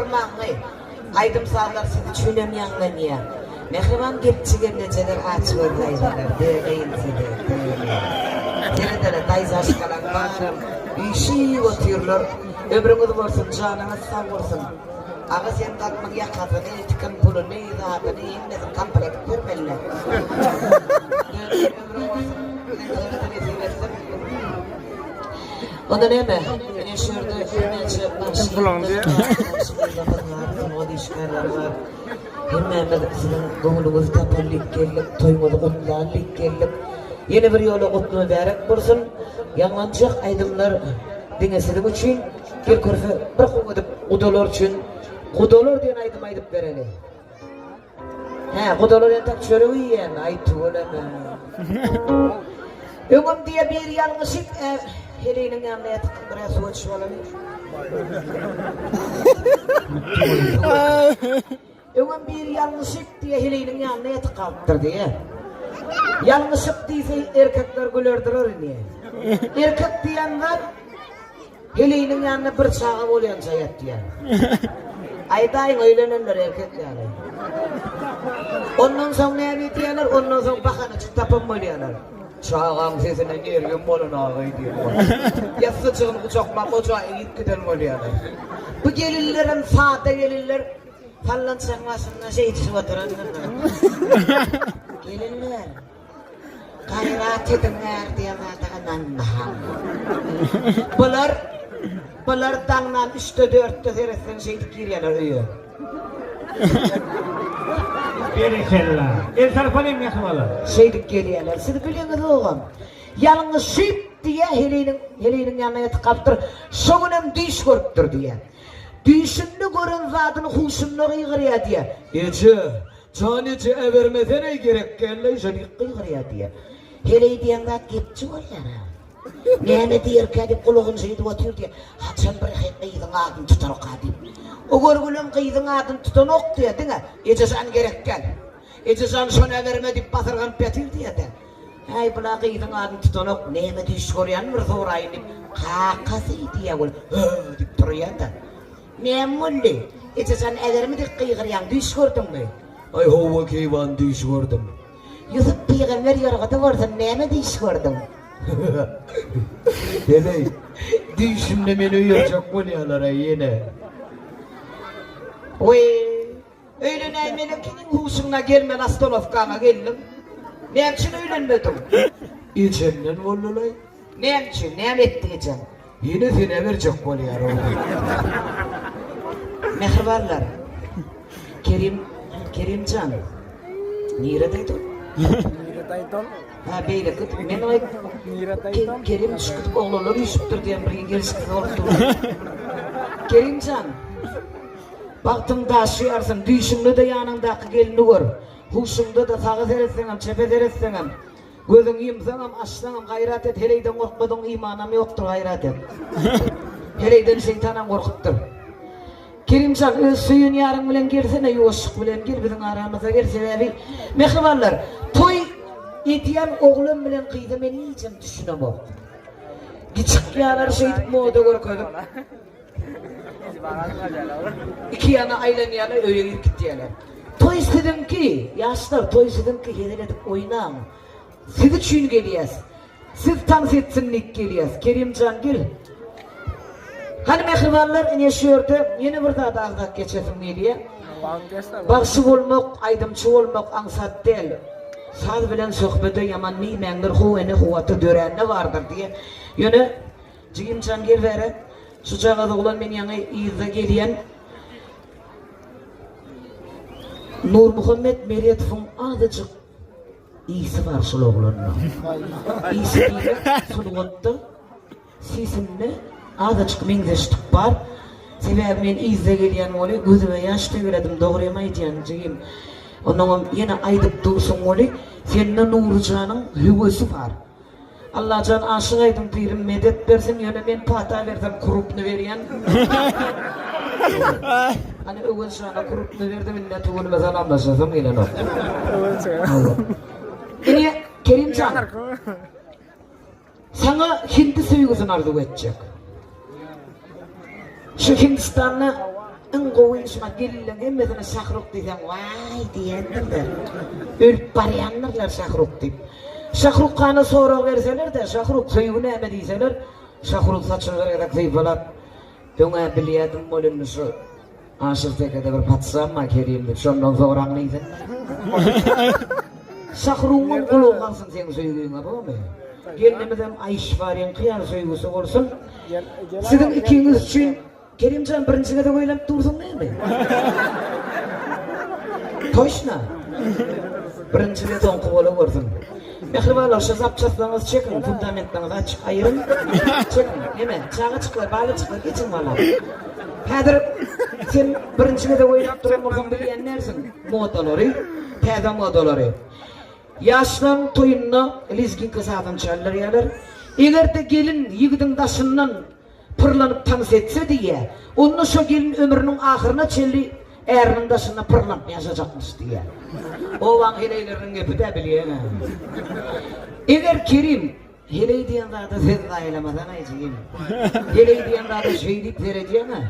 oturmaňy. Aýdym-sazlar siz üçinem ýaňlanýar. Mähriban gepçi gelnejeler açgöz daýzalar, döneýin size, döneýin. Seredere daýzaşkalaň baram üýşüp otyrlar. Ömrüňiz bolsun, janyňyz sag bolsun. Aga sen galpyň ýakasyny, tikin puluny, zadyny hemmesini komplekt bermeli. Döneýin ömrüň bolsun. Biziňkilere-de nesip etsin. Onda näme? Ine şu ýerde birnäçe bagşy ýigitler bar, bagşy gyzlarymyz bar, sungat işgärleri bar. Hemmämiz siziň göwnüňizi tapan diýip geldik, toýuňyzy gutlan diýip geldik. Ýene bir ýola gutly mübärek bolsun. Ýaňlanjak aýdymlar diňe siziň üçin. Gel körpe bir gowy edip gudalar üçin Gudalar diýen aýdym aýdyp bereli. Hä, gudalar entek çörek iýýän, aý tüweleme. Öňem diýe biri ýalňyşyp, ä, heleýiniň ýanynda ýatyp biraz suwa düşüp alaly. Öňem biri ýalňyşyp diýe heleýiniň ýanynda ýatyp galypdyr diýe. Ýalňyşyp diýse erkekler güler durar indi. Erkek diýen zat Heleýiniň ýanynda bir çaga bolýança ýatýar. Aýdaýyň öýlenenler erkek ýaly. Ondan soň näme edýärler? Ondan soň bahanajyk tapan bolýarlar. Çagaň sesine nerwim bolan agaý diýip. Ýassyjygyny gujaklap o jaýa girip giden bolýarlar. Bu gelinlerem sada gelinler sallançagyň başynda şeýdişip oturandyrlar. Gelinler. Gaýrat ediň är diýen zada ynanmaň. Bular bular daňdan üçde dörtde seretseň şeýdip girýärler öýe. Berekella. El tarpalyň mähribanlar. Şeýdip gelýärler. Siz bileňizogam. Ýalňyşyp diýýär heleýiniň heleýiniň ýanyna ýatyp galypdyr. Şo günem düýş görüpdir diýýär. Düýşünde gören zadyny huşunda gygyrýar diýýär. Eje, Jan eje äbermeseneý gerek dälleý şo diýip gygyrýar diýýär. Heleý diýen zat gepçi bolýar-a. Näme diýerkä diýip gulagyny şeýdip otyr diýýär. Haçan bir gyzyň adyny tutarka diýip. O görgülem gyzyň adyny tutanok diýýär, diňe Ejejan gerek däl. Ejejan şony äberme diýip basyrganyp ýatyr diýýär-de. Äý bula gyzyň adyny tutanok, näme düýş görýänini bir soraýyn diýip, kakasy diýýär ol, hö diýip turýar-da. Näme boldy? Ejejan ägermi diýip gygyrýaň, düýş gördüňmi? Aý hawa keýwan düýş gördüm. Ýusup pygamber ýorgada bolsun, näme düýş gördüň? Heleý, düýşümde meni öýerjek bolýalar-aý ýene. Weý, öýlenäýmeli ekeniň huşuňa gelmän ostanowkaňa geldiň. Näme üçin öýlenmediň? Ejemden boldy-laý. Näme üçin? Näme etdi ejeň? Ýene senä berjek bolýar oglan. Mähribanlar. Kerim, Kerimjan. Niredeýdi ol? Niredeýdi ol? Ha beýleki men aýt. Niredeýdi ol? Kerim düşüp oglanlar üýşüpdir diýen bir gelşiksiz bolup dur. Kerimjan. Bagtyň daşy ýarsyn, düýşüňde-de ýanyňdaky gelni gör. Huşuňda-da saga seretseňem, çepe seretseňem. Gözüňi ýumsaňam, açsaňam gaýrat et, heleýden gorkmadygyň imanam ýokdur, gaýrat et. Heleýden şeýtanam gorkupdyr. Kerimjan, öz söýen ýaryň bilen gelsene, ýuwaşlyk bilen gel, biziň aramyza gel, sebäbi, mähribanlar, toý edýän oglan bilen gyza men hijem düşünemok. Çykýarlar şeýdip moda görkezip. Iki ýana aýlanýarlar, öýe girip gitýärler. Toý siziňki, ýaşlar, toý siziňki, hezil edip oýnaň. Siz üçin gelýäs. Siz tans etsin diýip gelýäs. Kerimjan gel. Hany mähribanlar, ine şu ýerde ýene bir zady agzap geçesim gelýär. Bagşy bolmak, aýdymçy bolmak aňsat däl. Saz bilen söhbede ýaman diýmäňler, how ene, how ata dörände bardyr diýen. Ýöne Jigimjan gel bäre. Şujagaz oglan men ýaňy yzda gelýän Nurmuhammet Meretowyň azajyk ysy bar şul oglanda. Ysy diýmek sungatda sesinde azajyk meňzeşlik bar. Sebäbi men yzda gelýän weli gözüme ýaş tegeledim dogrymy aýdýan jigim. Onnoňam ýene aýdyp dursuň weli sende Nuryjanyň höwesi bar. Allajan aşyk aýdyň pirim medet bersin ýöne men pata bersem krupny berýän. Hany Öwez jana krupny berdim indi tüweleme salamlaşasym gelenok. Ine Kerimjan saňa hindi söýgüsini arzuw etjek. Şu Hindistanda. Iň gowy şumat gelinleň hemmesine Şahruk diýseň waý diýendirler. Ölüp barýandyrlar Şahruk diýip. Şahruk hana sorag berseler-de, Şahruk söýgi näme diýseler, Şahruk saçyny bir gezek sypalap, Öň-ä bilýädim wol indi şu Aşyr tekede bir patyşam bar Kerim diýip, şondan soraň diýsin. Şahrugyňam gulagy galsyn seň söýgiňe bormy? Gelnimizem Aýşwaryňky ýaly söýgüsi bolsun. Siziň ikiňiz üçin Kerimjan birinji gezek öýlenip dursuň näme? Toşna. Birinji we soňky bola görsün. Mähribanlar şu zapçaslaryňyzy çekiň, fundamentlaryňyzy açyk aýyryň. Çekiň. Neme, çagajyklar, balajyklar geçiň balam. Häzir sen birinji gezek öýlenip duran bolsaň bilýän dälsiň modalary, täze modalary. Ýaşlaň toýunda lezginka sazyny çaldyrýarlar. Eger-de gelin ýigidiň daşyndan pyrlanyp tans etse diýýä, onda şo gelin ömrüniň ahyryna çenli äriniň daşynda pyrlanyp ýaşajakmyş diýýä. Obaň heleýleriniň gepi-dä bilýäň-ä. Eger Kerim, heleý diýen zada söz zaýalamasaň-aý jigim. Heleý diýen zada şeý diýip seredýäň-ä.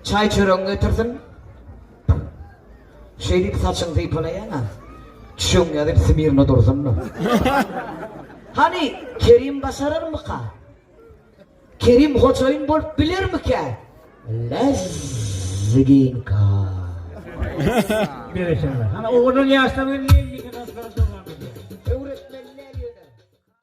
Çaý-çöregiňi getirsin. Şeý diýip saçyňy sypalaýaň-a. Düşegiňi ýazyp smirno dursun-da. Hany, Kerim başararmyka? Kerim hojaýyn bolup bilermikä? Lezginka. Berekella. Hany owadan ýaşlar bilen lezginka tanslaryň.